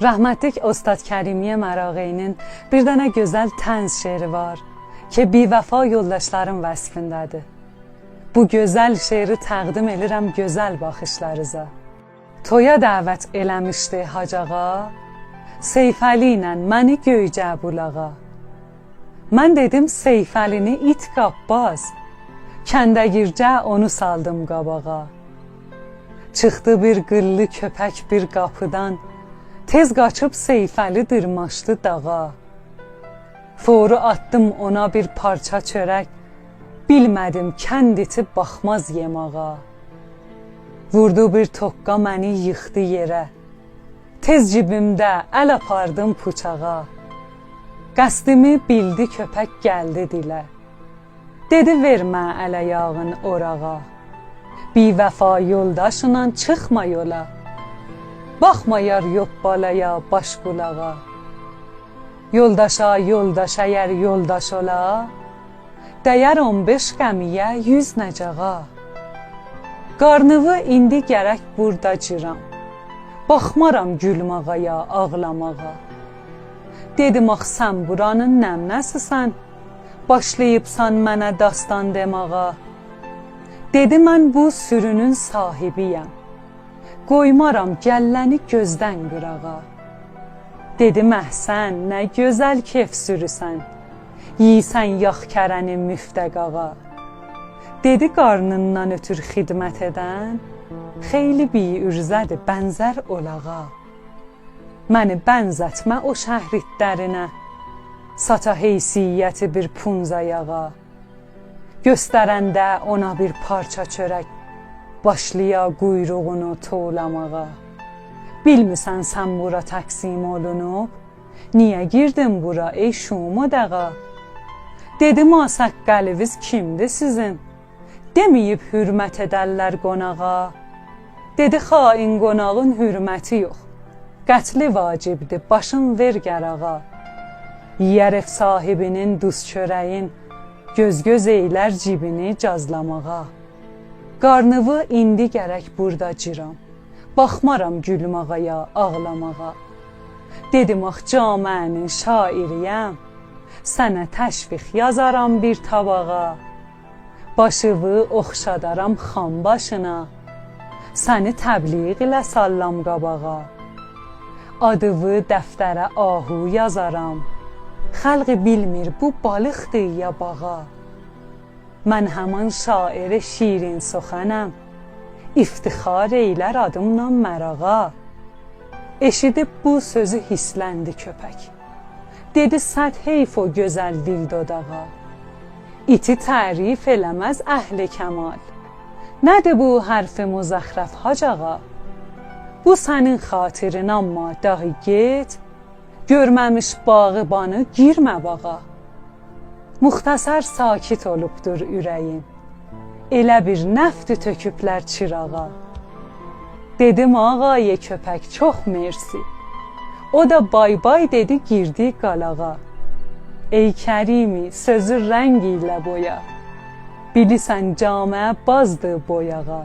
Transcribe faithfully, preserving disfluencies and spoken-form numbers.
رحمتلیک اوستاد کریمیه مراغه‌ای‌نین بیر دنه گؤزل طنز شعری وار کی، بی‌وفا یولداشلارین وصفینده‌دیر. بو گؤزل شعری تقدیم ائلیرم گؤزل باخیشلارینیزا. تویا دعوت ائله‌میشدی حاج آغا، سیفعلی ایله منی گؤیجه بولاغا. من دئدیم: «سیفعلی‌نی ایت قاپماز.» کنده گیرجه اونو سالدیم قاباغا. چیخدی بیر قیللی کؤپک بیر قاپیدان، تئز قاچیب سیفعلی دیرماشدی داغا. فوری آتدیم اونا بیر پارچا چؤرک، بیلمه‌دیم کند ایتی باخماز یئماغا. ووردو بیر توققا، منی ییخدی یئره، تئز جیبیمده ال آپاردیم پوچاغا. قصدیمی بیلدی کؤپک، گلدی دیله، دئدی: «وئرمه ال-آیاغین اوراغا. بی‌وفا یولداشینان چیخما یولا، باخما یار یوپپالایا، باش-قولاغا. یولداشا یولداش اگر یولداش اولا، دَیر اون بئش قمییه، یوز نجاغا. قارنیوی ایندی گرک بوردا جیرام، باخمارام گولماغا یا آغلاماغا.» دئدیم: «آخ، سن بورانین نمنه‌سیسن، باشلاییبسان منه داستان دئماغا؟» دئدی: «من بو سورونون صاحیبی‌یم، قویمارام گلله‌نی گؤزدن قیراغا.» دئدیم: «احسن، نه گؤزل کئف سوروسن، یئییرسن یاخ-کره‌نی مفته قاغا.» دئدی: «قارنیندان اؤتور خدمت ائدن خیلی بی‌عرضه‌دیر، بنزر اولاغا. منی بنزتمه او شهر ایتلرینه، ساتا حیثیتی بیر پونز آیاغا. گؤسترنده اونا بیر پارچا چؤرک، باشلایا قویروغونو توولاماغا. بیلمیرسن سن بورا تقسیم اولونوب؟ نییه گیردین بورا، ای شوم اوداغا؟» دئدی: «ماساققالیویز کیمدیر سیزین؟ دئمه‌ییب حرمت ائدرلر قوناغا؟» دئدی: «خائن قوناغین حرمتی یوخ، قتلی واجبدیر، باشین وئر قاراغا. یئیر ائو صاحیبی‌نین دوز چؤره‌یین، گؤز-گؤز ائیلر جیبینی جازلاماغا. قارنیوی ایندی گرک بوردا جیرام، باخمارام گولماغا یا آغلاماغا.» دئدیم: «آخ، جامعه‌نین شاعری‌یم، سنه تشویق یازارام بیر طاباغا. باشیوی اوخشادارام خان باشینا، سنی تبلیغ ایله ساللام قاباغا. آدیوی دفتره آهو یازارام، خلق بیلمیر بو بالیقدیر یا باغا. من همان شاعر شیرین سخنم، افتخار ائیلر آدیملا مراغا.» ائشیدیب بو سؤزو هیرسلندی کؤپک، دئدی: «صد حیف او گؤزل دیل دوداغا. ایتی تعریف ائله‌مز اهل کمال، نه‌دیر بو حرف مزخرف حاج آغا؟ بو سنین خاطرین، آمما داهی گئت، گؤرمه‌میش باغبانی گیرمه باغا.» مختصر ساکت اولوبدور اوره‌ییم، ائله بیل نفتی تؤکوبلر چیراغا. دئدیم: «آقای کؤپک، چوخ مرسی.» او دا بای‌بای دئدی، گیردی قالاغا. «ای کریمی، سؤزو رنگ ایله بویا، بیلیرسن جامعه بازدیر بویاغا.»